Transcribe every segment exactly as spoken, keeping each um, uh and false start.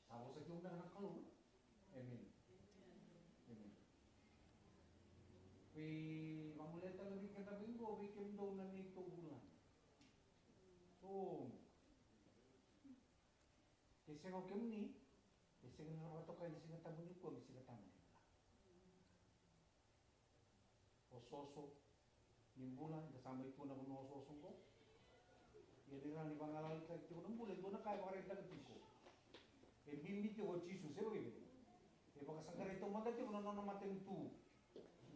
Sa vosa tiko beka na Kalou. Emeni. Emeni. Veivamuletaka vei keda vei qo, vei kemudou na neitou vulagi. O, ke sega o kemuni, e sega ni na vakatokai ni Siga Tabu nikua me Siga Tabu ni bula. Ososo ni bula, eda sa mai tu na vanua ososo qo. Ia ni rawa ni vagalalataki tiko na bula, e dua na ka e vakaraitaka tiko. E bibi tiko o Jisu, se vakaevei? E vakasaqarai taumada tiko na nona matanitu.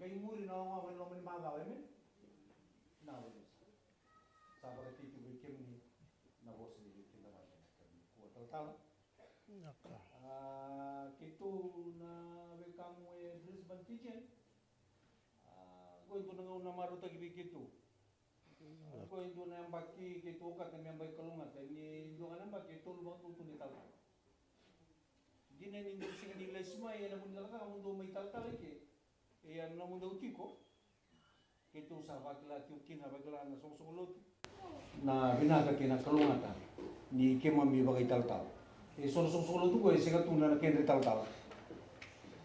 Qai muri na ogaoga e loma ni macawa, emeni? Na vale sa. Sa vakatei tiko vei kemuni na vosa ni veikidavaki ena kena nikua talatala. Naka. A, keitou na wekamu e Brisbane Fijian. A, qo e dua na gauna marautaki vei keitou. A, qo e dua na yabaki keitou okata me yabaki kalougata, ni dua ga na yabaki e tolu vakatutu ni talatala. Dina ni dou sega ni lesi mai ena nomudou cakacaka, nomudou mai talatala i ke. Ia na nomudou tiko. Keitou sa vakila tiko kina, vakila na soqosoqo lotu. Na vinaka kei na kalougata ni keimami vakaitalatala. E so na soqosoqo lotu qo e sega tu na kedra italatala.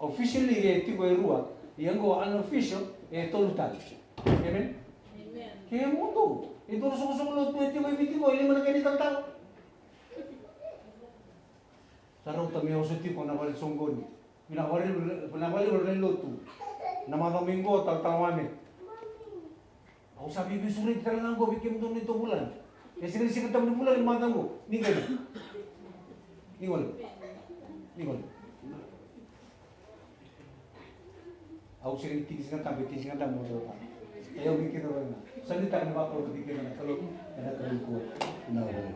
Officially e tiko e rua, ia qo unofficial e tolu tale. Amen? Amen. Kemudou, e dua na soqosoqo lotu e tiko e Viti qo e lima na kedra italatala. Sa rauta me oso tiko na vale soqoni. Vinaka vakalevu, vinaka vakalevu na lotu. Na macawa mai qo, talatala Wame. Au sa veiveisureti tale ga qo vei kemudou na neitou vulagi. E sega ni Siga Tabu ni bula ni macawa qo. Ni gole. Ni gole. Ni gole. Au sega ni tiki Siga Tabu, e tiki Siga Tabu mo talatala. E au vei keda vei na. Sa ni taka na vakau vei keda na Kalou, ena Kalou ko na vale.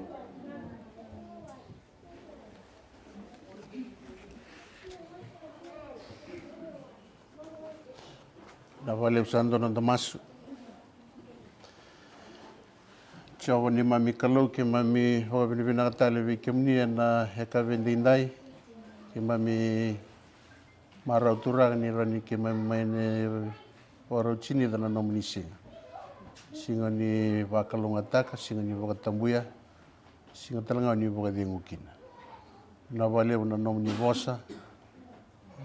Na vale sa dua na noda masu. Jiova neimami Kalou, keimami vakavinavinaka tale vei kemuni ena yakavi edaidai. Keimami marau Turaga ni rawa ni keimami mai na vakarau tinica na nomuni siga. Siga ni vakalougatataka, siga ni vakatabuya, siga tale ga ni vakacegu kina. Vinaka vakalevu na nomuni vosa.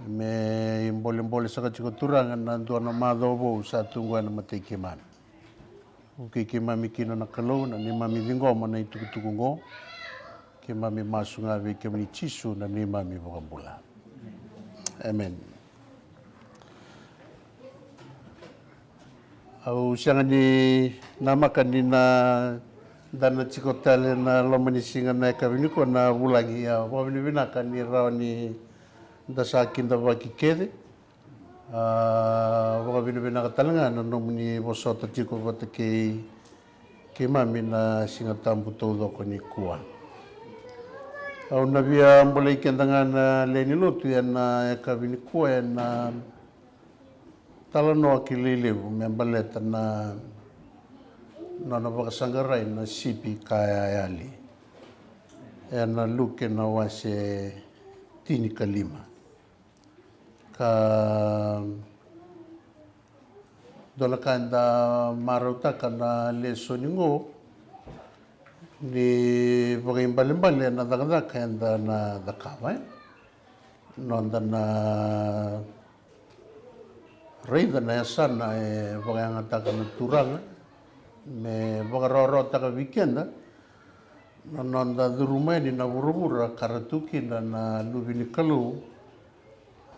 Me ibolebole saka tiko Turaga na dua na macawa vou sa tu qo ena matai keimami. Vukei keimami kina na Kalou, na neimami ciqoma na itukutuku oqo. Keimami masu ga vei kemuni Jisu na neimami vakabula. Amen. Au sega ni namaka ni na da na tiko tale na loma ni siga na yakavi nikua na vulagi, ia vakavinavinaka ni rawa ni da sa kidavaki kece. A, vakavinavinaka tale ga na nomuni vosota tiko vata kei keimami na Siga Tabu taucoko nikua. Au na via bolei keda ga na lewe ni lotu ena yakavi nikua ena talanoa kilai levu me baleta na nona vakasaqarai na sipi ka yali. Ena Luke na wase tinikalima. Ka dua na ka eda marautaka na lesoni qo ni vakaibalebale na cakacaka eda na cakava, e? Noda na raica na yasana e vakayagataka na Turaga me vakarawarawataka vei keda na noda curuma yani na vuravura ka ra tu kina na luve ni Kalou,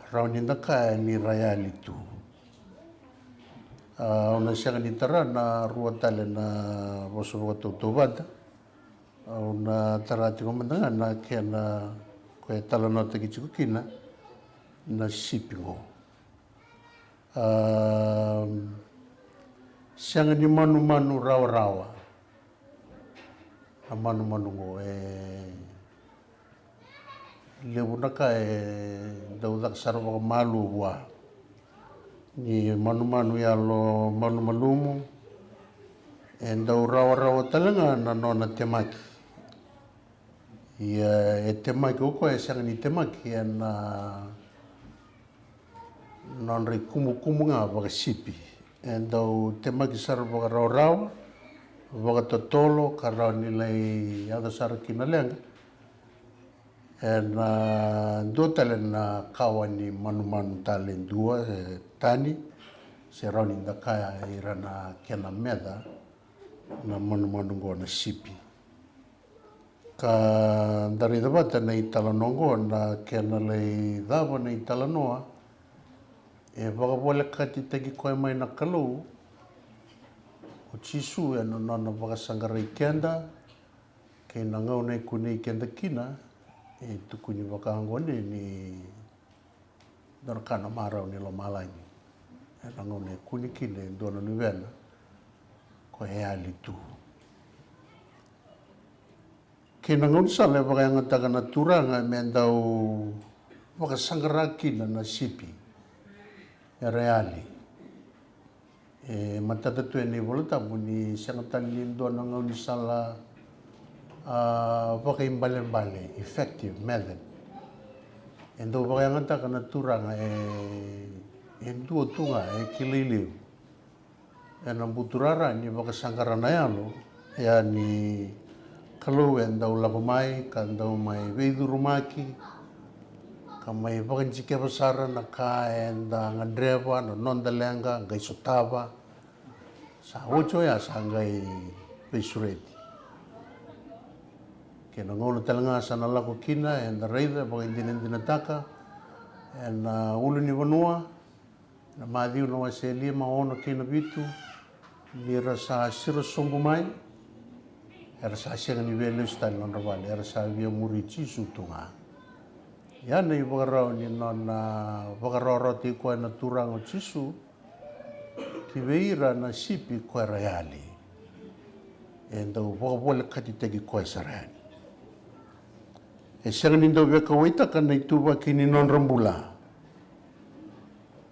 rawa ni da kaya ni ra yali tu. A, au na sega ni tara na rua tale na vosa vakatautauvata. Au na tara tiko mada ga na kena ko e talanoataki tiko kina na sipi qo. A, sega ni manumanu rawarawa na manumanu qo, e levu na ka e dau caka sara vakamalua vua. Ni manumanu yalo malumalumu, e dau rawarawa tale ga na nona temaki. Ia e temaki o koya, e sega ni temaki ena nodra ikumukumu ga vakasipi. E dau temaki sara vakarawarawa, vakatotolo ka rawa ni lai yaco sara kina leqa. Ena dua tale na kawa ni manumanu tale dua, e, tani, se rawa ni da kaya ira na kena meca na manumanu oqo na sipi. Ka da raica vata na italanoa oqo, na kena lai cava na italanoa, e vakavolekatitaki koya mai na Kalou o Jisu ena nona vakasaqarai keda kei na gauna e kunei keda kina. E tukuni vaka oqo ni dua na ka na marau ni lomalagi ena gauna e kune kina e dua na luvena ko e yali tu. Kei na gaunisala e vakayagataka na Turaga me dau vakasaqara kina na sipi era yali. E matata tu ena iVola Tabu ni sega tale ni dua na gaunisala, a, vakaibalebale, effective method, e dau vakayagataka na Turaga e, e dua tu ga, e kilai levu ena buturara ni vakasaqara na yalo, ia ni Kalou e dau lako mai ka dau mai veicurumaki ka mai vakadikeva sara na ka eda gadreva, na noda leqa, qai sotava. Sa oti oya sa qai veisureti. Kei na gauna tale ga sa na lako kina, eda raica, vakaidinadinataka ena ulunivanua, na Maciu na wase e lima, ono kei na vitu, ni ra sa siro sobu mai, era sa sega ni via lesu tale na nodra vale, era sa via muri Jisu tu ga. Ia na ivakarau ni nona vakarawarawataki koya na Turaga o Jisu ki vei ira na sipi ko era yali. E dau vakavolekatitaki koya sara yani. E sega ni dau veikauwaitaka na ituvaki ni nodra bula.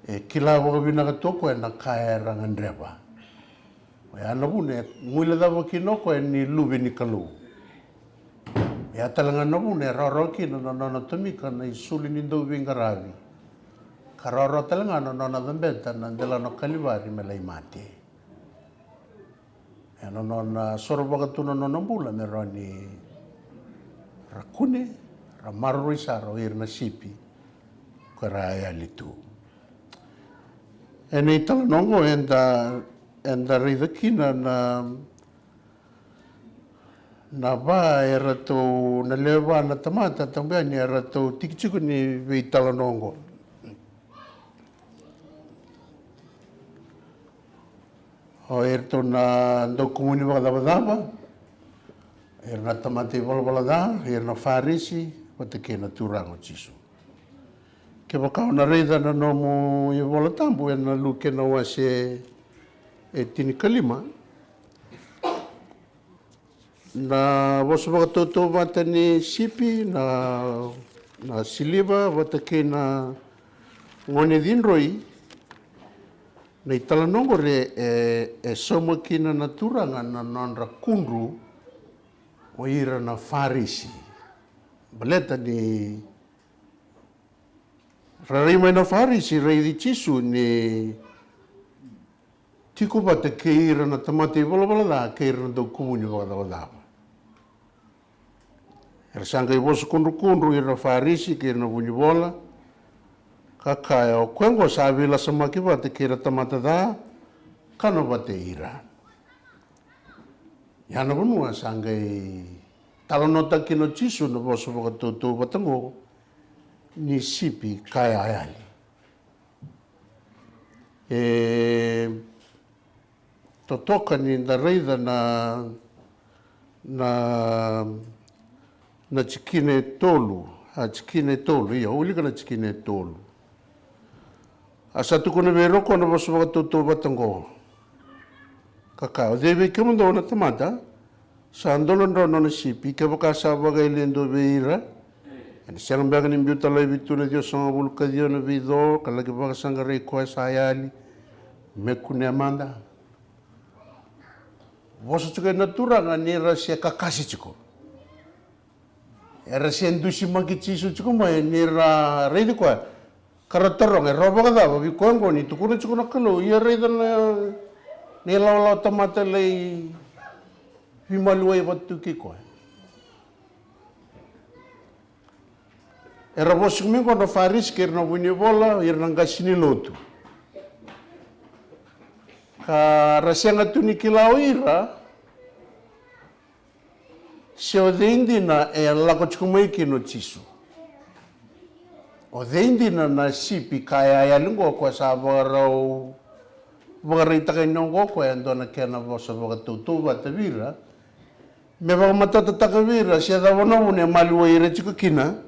E kila vakavinaka tu o koya na ka era gadreva. Oya na vuna e guilecava kina o koya ni luve ni Kalou. Oya tale ga na vuna e rawarawa kina na nona tomika na isulu ni dauveiqaravi, ka rawarawa tale ga na nona cabeta na delana o Kalivari me lai mate. Ena nona sorovaka tu na nona bula me rawa ni ra kune, ra maroroi sara o ira na sipi ko era a yali tu. Ena italanoa oqo eda, eda raica kina na, na va eratou, na lewe va na tamata tabu yani eratou tiki tiko ni veitalanoa oqo. O iratou na daukumuni vakacavacava, ira na tamata ivalavala ca, ira na Farisi, vata kei na Turaga o Jisu. Kevaka o na raica na nomu iVola Tabu ena Luke na wase e tinikalima, na vosa vakatautauvata ni sipi, na, na siliva vata kei na gone cidroi, na italanoa oqori e, e sauma kina na Turaga na nodra kudru o ira na Farisi. Baleta ni ra rai mai na Farisi, raici Jisu ni tiko vata kei ira na tamata ivalavala ca kei ira na daukumuni vakacavacava. Era sa qai vosa kudrukudru ira na Farisi kei ira na vunivola, ka kaya, o koya oqo sa veilasamaki vata kei ira tamata ca, kana vata ira. Ia na vanua sa qai talanoataka kina o Jisu na vosa vakatautauvata oqo ni sipi ka yali. E totoka ni da raica na, na, na tikina e tolu, a tikina e tolu, ia, wilika na tikina e tolu. A sa tukuna vei ira o koya na vosa vakatautauvata oqo, ka kaya, o cei vei kemudou na tamata sa dola drau na nona sipi, kevaka sa vakayalia e dua vei ira, ena sega beka ni biuta laivi tu na ciwasagavulu ka ciwa na veico ka laki vakasaqarai koya sa yali me kunea mada? Vosa tiko na Turaga ni ra se kakase tiko. Era se dusimaki Jisu tiko mai ni ra raici koya, ka ra taroga, e rawa vakacava vei koya oqo ni tukuna tiko na Kalou, ia raica na, na ilawalawa tamata lai Veimaliwai vata tu kei koya. Era vosa mai qo na Farisi kei ira na vunivola, ira na qase ni lotu. Ka ra sega tu ni kila o ira se o cei dina e lako tiko mai kina o Jisu. O cei dina na sipi ka yali qo, koya sa vakarau vakaraitaka ni oqo, koya e dua na kena vosa vakatautauvata vei ira, me vakamatatataka vei ira se cava na vuna e maliwai ira tiko kina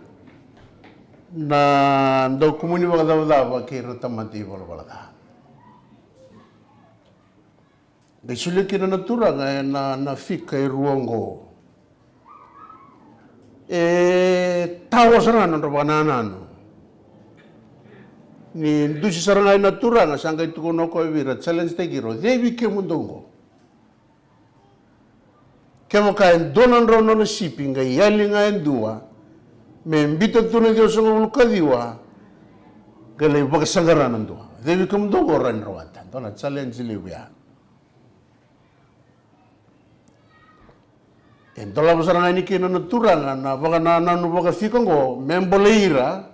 na daukumuni vakacavacava kei ira na tamata ivalavala ca. Qai solia kina na Turaga ena, na fika e rua oqo. E tawa sara ga na nodra vakanananu. Ni dusi sara ga ena Turaga, sa qai tukuna o koya vei ira, challenge taki ira, o cei vei kemudou oqo, kevaka e dua na drau nona sipi qai yali ga e dua, me biuta tu na ciwasagavulu ka ciwa, qai lai vakasaqara na dua? O cei vei kemudou oqo, rawa ni rawata? Dua na challenge levu ya. E dolava sara ga yani kina na Turaga na vakanananu vakafika oqo me bolei ira.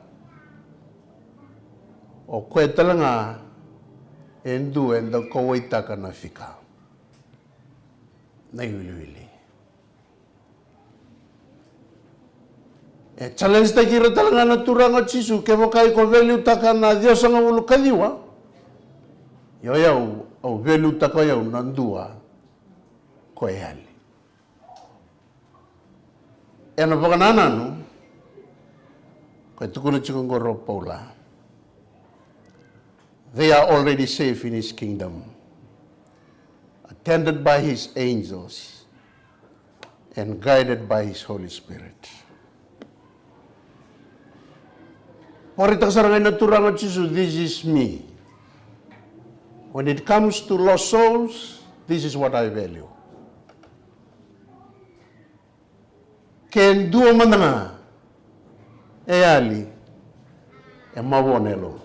O koya tale ga e dua eda kauwaitaka na fika, na iwiliwili. E challenge taki ira tale ga na Turaga o Jisu, kevaka iko veiliutaka na ciwasagavulu ka ciwa, ia o yau, au veiliutaka o yau na dua ko e yali. Ena vakanananu, koya e tukuna tiko oqo o Paula, they are already safe in his kingdom, attended by his angels and guided by his Holy Spirit. Vakaraitaka sara ga na Turaga o Jisu, this is me. When it comes to lost souls, this is what I value. Ke dua mada ga e yali, e mavoa na yaloqu.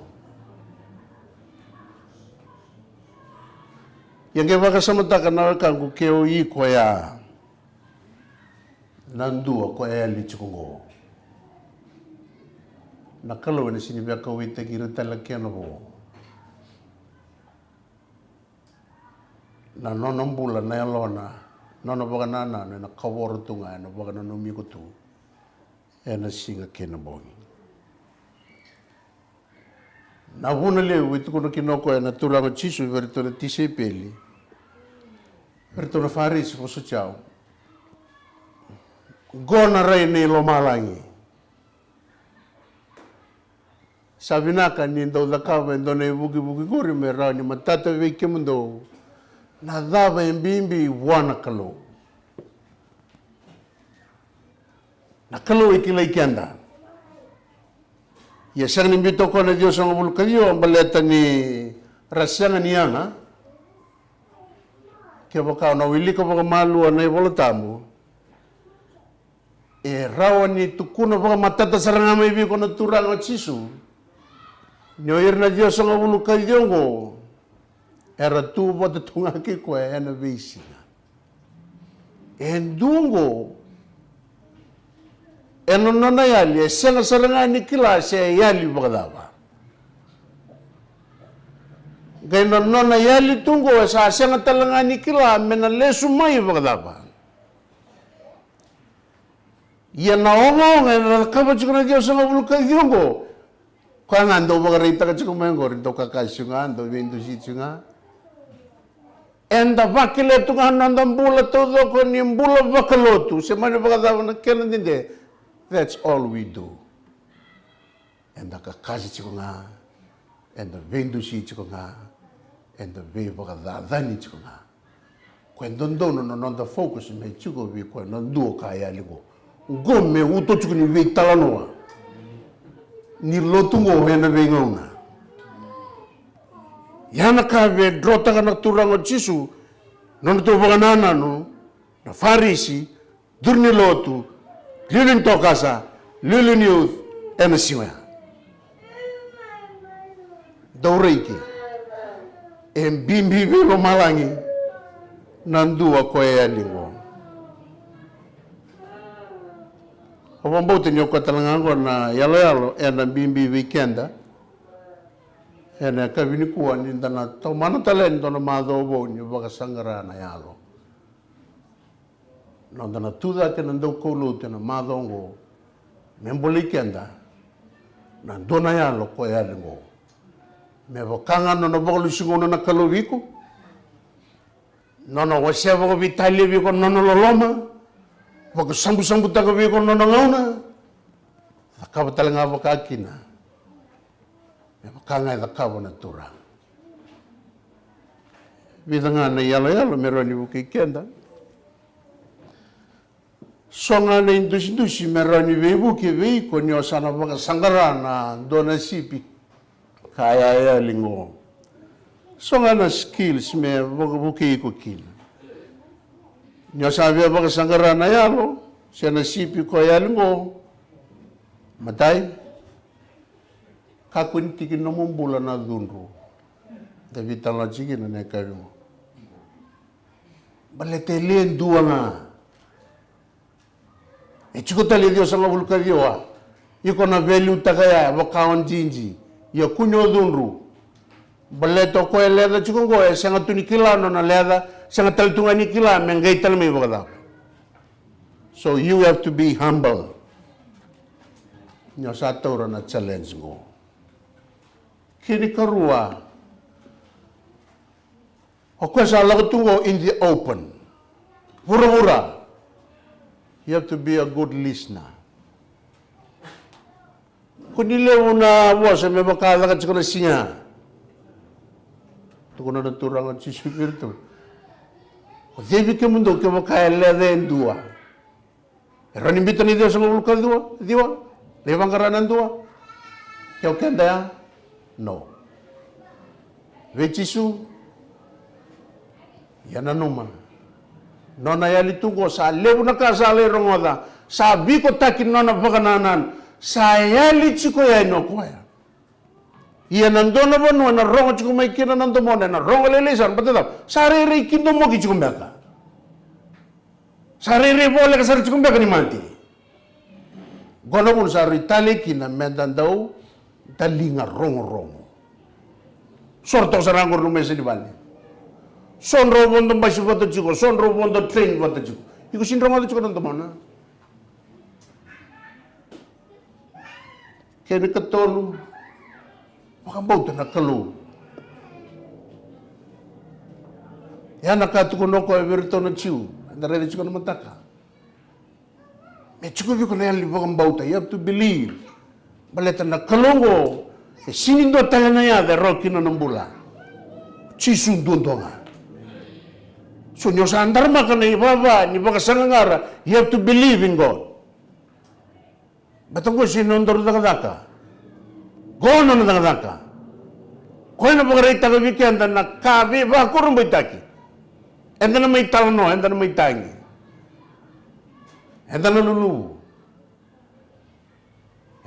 Ia qai vakasamataka na wekaqu, ke o iko ya na dua ko e yali tiko oqo, na Kalou ena sega ni via kauwaitaki ira tale na kena vo. Na nona bula, na yalona, nona vakanananu ena kavoro tu ga, ena vakananumi iko tu ena siga kei na bogi. Na vuna levu e tukuna kina o koya na Turaga o Jisu vei iratou na tisaipeli, vei iratou na Farisi, vosoti au, qo na rai ni lomalagi. Sa vinaka ni dau cakava e dua na ivukivuki qori me rawa ni matata vei kemudou na cava e bibi vua na Kalou. Na Kalou e kilai keda. Ia sega ni biuta o koya na ciwasagavulu ka ciwa baleta ni ra sega ni yaga. Kevaka o na wilika vakamalua na iVola Tabu, e rawa ni tukuna vakamatata sara ga mai vei iko na Turaga o Jisu ni o ira na ciwasagavulu ka ciwa oqo era tu vata tu ga kei koya ena veisiga. E dua oqo ena nona yali, e sega sara ga ni kila se e yali vakacava. Qai na nona yali tu oqo, e sa sega tale ga ni kila me na lesu mai vakacava. Ia na ogaoga ena cakava tiko na ciwasagavulu ka ciwa oqo, koya ga dau vakaraitaka tiko mai oqori, dau kakasi tiko ga, dau veidusi tiko ga. Eda vakila tu ga na noda bula taucoko ni bula vakalotu, se mani vakacava na kena dede. That's all we do. Eda kakasi tiko ga, eda veidusi tiko ga, eda veivakacacani tiko ga. Ko e dodonu na noda focus me tiko vei koya na dua ka yali qo. Qo me uto tiko ni veitalanoa ni lotu qo ena veigauna. Ia na ka e veidrotaka na Turaga o Jisu, nona tu vakanananu na Farisi, duru ni lotu, liuliu ni tokasa, liuliu ni youth, ena siga ya. Dau raici, e bibi vei lomalagi na dua ko e yali qo. Au vakabauta ni o koya tale ga oqo na iyaloyalo ena bibi vei keda ena yakavi nikua, ni da na tomana tale yani dua na macawa vou ni vakasaqara na yalo. Noda na tucake na daukaulotu ena macawa oqo me bolei keda na dua na yalo ko yali oqo, me vaka ga na nona vakalesui gauna na Kalou vei iko, nona wasea vakaveitalia vei iko na nona loloma, vakasabusabutaka vei iko na nona gauna. Cakava tale ga vaka kina me vaka ga e cakava na Turaga. Vica ga na iyaloyalo me rawa ni vukei keda. So ga na idusidusi me rawa ni veivuke vei iko ni o sa na vakasaqara na dua na sipi ka yayali qo. So ga na skills me vakavukei iko kina ni o sa via vakasaqara na yalo se na sipi ko yali qo. Matai, kakua ni tiki ni nomu bula na cudru. Da veitalanoa tiko kina na yakavi qo. Baleta e le dua ga. E tiko tale e ciwasagavulu ka ciwa. Iko na valuetaka ya vaka o jiji. Ia kua ni o cudru. Baleta o koya e leca tiko oqo e sega tu ni kila nona leca, sega tale tu ga ni kila me qai tale mai vakacava. So you have to be humble. Ni o sa taura na challenge qo. Kena ikarua, o koya sa lako tu qo in the open, vuravura. You have to be a good listener. Kua ni levu na vosa me vaka caka tiko na siga. Tukuna na Turaga o Jisu vei iratou, o cei vei kemudou kevaka e leca e dua, e rawa ni biuta na ciwasagavulu ka ciwa, ciwa, lai vaqara na dua? Ke o keda ya? No. Vei Jisu. Ia nanuma, nona yali tu qo, sa levu na ka sa lai rogoca, sa vikotaki na nona vakanananu, sa yali tiko yani o koya. Ia na dua na vanua ena rogo tiko mai kina na domona, ena rogo lailai sara, baleta cava? Sa rairai kidomoki tiko beka. Sa rairai voleka sara tiko beka ni mate. Qo na vuna sa rui talei kina meda dau daliga rogorogo. So ra toka sara qori loma i Sunnyvale. So drau vodo basi vata tiko, so drau vodo train vata tiko. Iko sega ni rogoca tiko na domona. Kena ikatolu, vakabauta na Kalou. Ia na ka tukuna o koya vei iratou na Jiu, eda raica tiko na mataka. Me tiko vei iko na yalo ni vakabauta, you have to believe. Baleta na Kalou oqo, e sega ni dua tale na yaca e rawa kina na bula. Jisu duadua ga. So ni o sa daramaka na ivava ni vakasaqaqara, you have to believe in God. Baleta qo sega ni nodaru cakacaka. Qo na nona cakacaka. Koya na vakaraitaka vei keda na ka veivakurabuitaki. Eda na mai talanoa, eda na mai tagi, eda na luluvu,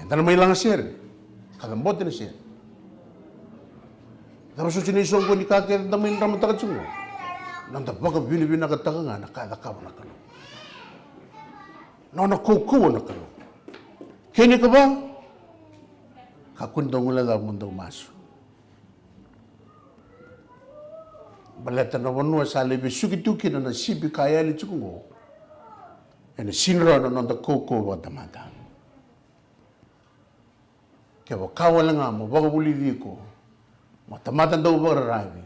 eda na mai lagasere, ka cabote na sere. Cava soti na isoqoni ka kece da mai dramataka tiko? Noda vakavinavinakataka ga na ka e cakava na Kalou. Nona kaukauwa na Kalou. Kena ikava, kakua ni dau guilecava mo dau masu. Baleta na vanua sa lai vesuki tu kina na sipi ka yali tiko oqo, ena sega ni rawa na noda kaukauwa vakatamata. Kevaka wale ga mo vakavulici iko mo tamata dau vakararavi,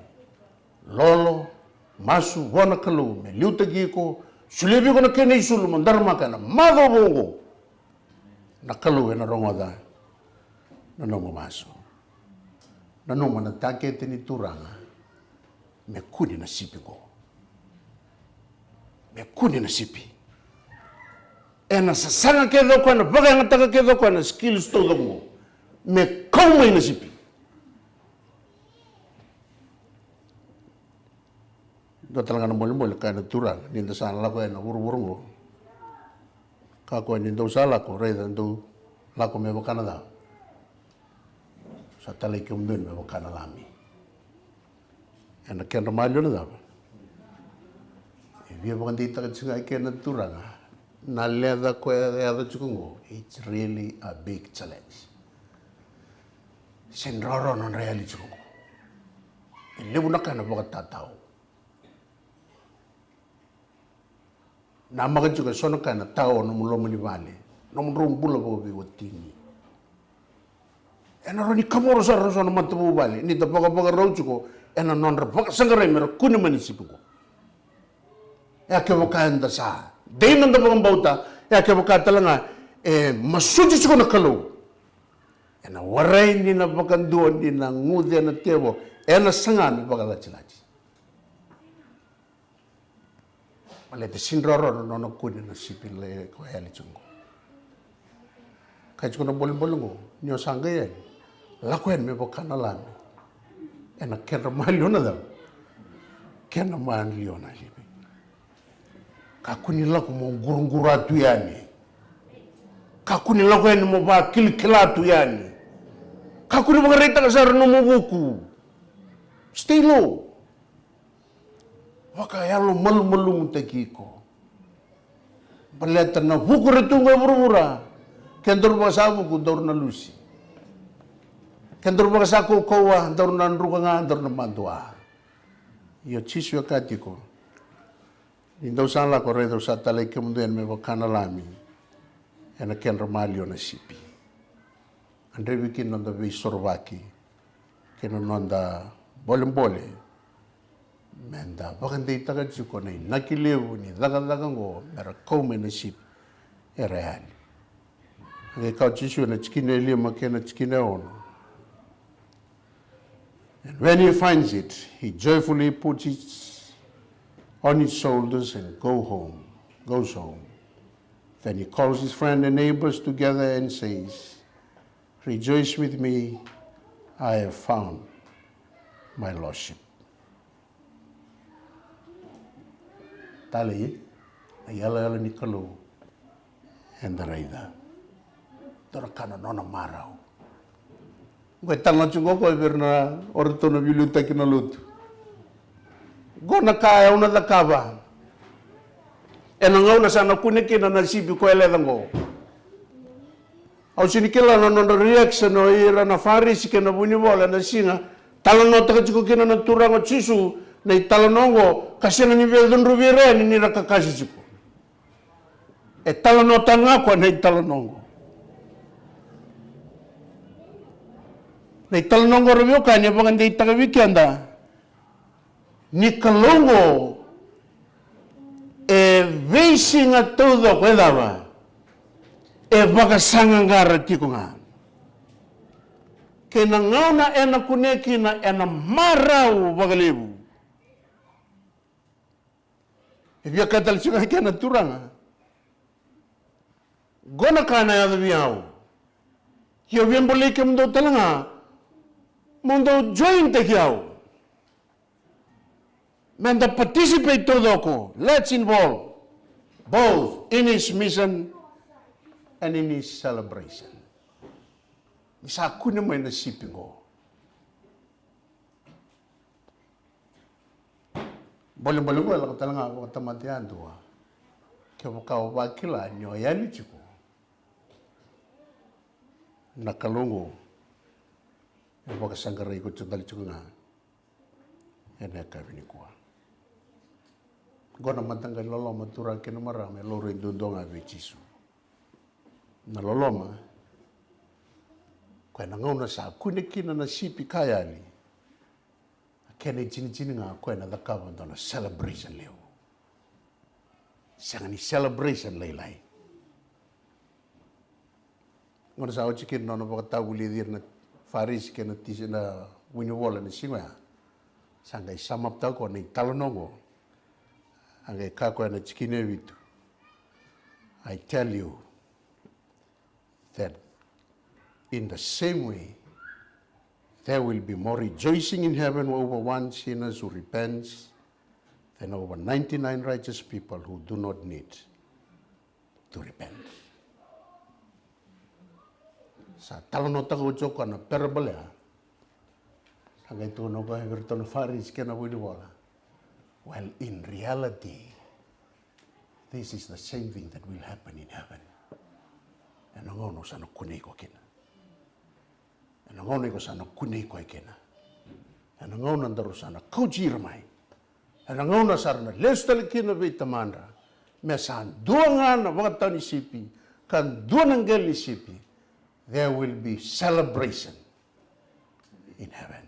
lolo, masu vua na Kalou me liutaki iko, solia vei iko na kena isulu mo daramaka ena macawa vou oqo, na Kalou ena rogoca na nomu masu. Nanuma na takete ni Turaga me kune na sipi oqo. Me kune na sipi. Ena sasaga kece o koya, na vakayagataka kece o koya na skills taucoko oqo me kau mai na sipi. Dua tale ga na bolebole, kaya na Turaga, ni da sa lako yani na vuravura oqo, kakua ni dou sa lako, raica dou lako me vaka na cava? Sa talai kemudou me vaka na lami. Ena kedra maliwa na cava? E via vakadeitaka tiko ga e keda na Turaga Na leca ko e yaco tiko qo, it's really a big challenge. Se droro nodra yali tiko qo. E levu na ka na vakatatao. Namaka tiko e so na ka na tao nomu loma ni vale, nomudrau bula vakaveiwatini. Ena rawa ni kavoro sara na so na matavuvale ni da vakavakarau tiko ena nodra vakasaqarai me ra kune mai na sipi qo. E a kevaka eda sa dei noda vakabauta, e a kevaka tale ga e masuti tiko na Kalou, ena warai ni na vakadua ni na guce na tevoro, ena saga me vakalatilati. Baleta se droro na nona kune na sipi lai ko yali tiko qo. Kai tiko na bolebole qo, ni o sa qai yani, lako yani me vaka na lami. Ena kedra maliwa na cava? Kedra maliwa na limi. Kakua ni lako mo quraqura tu yani. Kakua ni lako yani mo vakilakila tu yani. Kakua ni vakaraitaka sara nomu vuku. Stay low. Vakayalomalumalumutaki iko. Baleta na vuku era tu qo e vuravura, ke daru vakasavuku daru na lusi. Ke daru vakasa kaukauwa daru na druka ga, daru na madua. Io, Jisu e kaya tiko, ni dou sa lako, raica au sa talai kemudou yani me vaka na lami ena kedra maliwa na sipi. A drevi kina noda veisorovaki kei na noda bolebole me da vakadeitaka tiko na inaki levu ni cakacaka oqo me ra kau mai na sipi era yali. A qai kaya o Jisu ena tikina e lima kei na tikina e ono. And when he finds it, he joyfully puts it on his shoulders and go home, goes home. Then he calls his friend and neighbors together and says, "Rejoice with me, I have found my lost sheep." Talei, na iyaloyalo ni Kalou eda raica. Dua na ka na nona marau. Qo e talanoa tiko qo vei ira na, o ratou na veiliutaki na lotu. Qo na ka e au na cakava ena gauna sa na kune kina na sipi ko e leca qo. Au sega ni kila na nodra reaction o ira na Farisi kei na vunivola ena siga talanoataka tiko kina na Turaga o Jisu na italanoa oqo, ka sega ni veicudruvi ira yani ni ra kakase tiko. E talanoataka ga o koya na italanoa oqo. Na italanoa oqo, ra veiwekani, e vakadeitaka vei keda ni Kalou oqo e veisiga taucoko e cava? E vakasaqaqara tiko ga. Kei na gauna ena kunea kina ena marau vakalevu. E via kaya tale tiko ga kina na Turaga, qo na ka na yaco vei au. Ia au via bolei kemudou tale ga mo dou jointaki au. Me da participate taucoko. Let's involve both in his mission and in his celebration. Ni sa kune mai na sipi qo. Bolebole qo e lako tale ga vakatamata yadua. Kevaka o vakila ni o yali tiko, na Kalou oqo e vakasaqarai iko tale tiko ga ena yakavi nikua. Qo na mataqali loloma, turaga kei na marama, e laurai duadua ga vei Jisu. Na loloma, koya na gauna sa kune kina na sipi ka yali, a kena itinitini ga koya na cakava dua na celebration levu. Sega ni celebration lailai. Gauna sa oti kina na nona vakatavulici ira na Farisi kei na tisi na vunivola na siga oya, sa qai sum up taka o koya na italanoa oqo. A qai kaya o koya na tikina e vitu, "I tell you that in the same way there will be more rejoicing in heaven over one sinner who repents than over ninety-nine righteous people who do not need to repent." Sa talanoataka oti o koya na parable ya. Sa qai tukuna o koya vei iratou na Farisi kei na vunivola, well, in reality, This is the same thing that will happen in heaven. Ena gauna au sa na kunei iko kina. Ena gauna iko sa na kunei koya kina. Ena gauna daru sa na kauti ira mai. Ena gauna sa ra na lesu tale kina vei tamadra. Me sa dua ga na vakatawa ni sipi, ka dua na qele ni sipi. There will be celebration in heaven.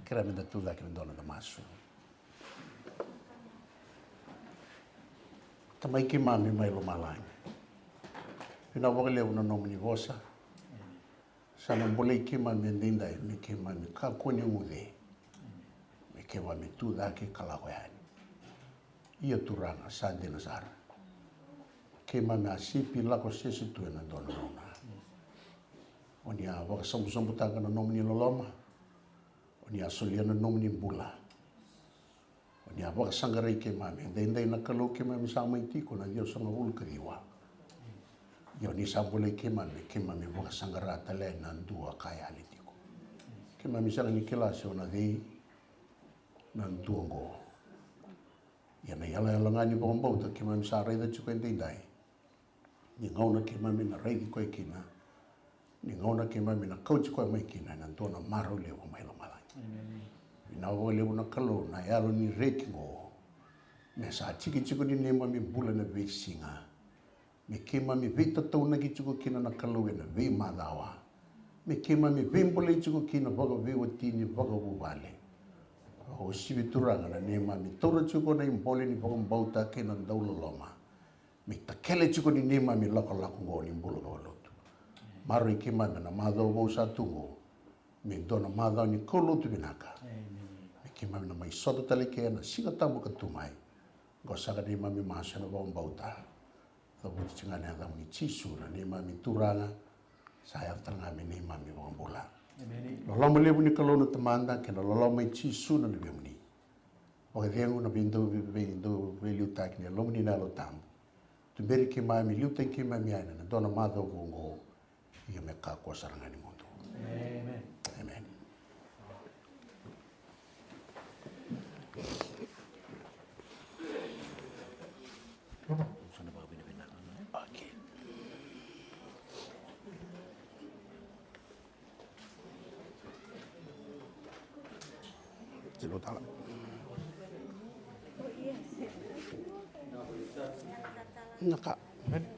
Kerea meda tucake me da na masu. Tamai keimami mai lomalagi. Vinaka vakalevu na nomuni vosa. Sa na bolei keimami edaidai me keimami kakua ni guce. Me keimami tucake ka lako yani. Ia Turaga, sa dina sara. Keimami a sipi lako sese tu ena dua na gauna. O ni a vakasabusabutaka na nomuni loloma. O ni a solia na nomuni bula. O ni a vakasaqarai keimami edaidai na Kalou keimami sa mai tiko na ciwasagavulu ka ciwa. Ia o ni sa bolei keimami, keimami vakasaqara tale na dua ka yali tiko. Keimami sega ni kila se o na cei na dua oqo. Ia na yalayala ga ni vakabauta keimami sa raica tiko edaidai. Ni gauna keimami na raici koya kina, ni gauna keimami na kauti koya mai kina, ena dua na marau levu mai lomalagi. Vinaka vakalevu na Kalou na yalo ni reki oqo. Me sa tikitiki ni neimami bula na veisiga. Me keimami veitataunaki tiko kina na Kalou ena veimacawa. Me keimami veibolei tiko kina vakaveiwatini, vakavuvale. Vakauasivi Turaga na neimami taura tiko na ibole ni vakabauta kei na dauloloma. Me takele tiko ni neimami lakolako oqo ni bula vakalotu. Maroroi keimami na macawa vou sa tu oqo. Me dua na macawa ni kaulotu vinaka. Me keimami na mai sota tale ke na Siga Tabu ka tu mai. Oqo saka neimami masu ena vakabauta. Cavuti tiko ga na yacamuni Jisu na neimami Turaga. Sa yaco tale ga me neimami vakabula. Loloma levu ni Kalou na Tamada kei na loloma i Jisu na Luvemuni. Vakacegu na veidau veidau veiliutaki ni Yalomuni na Yalo Tabu. Tuberi keimami, liutaki keimami yani ena dua na macawa vou oqo. Ia me kakua sara ga ni mudu. Amen. Okay. Tilo tala. Na ka.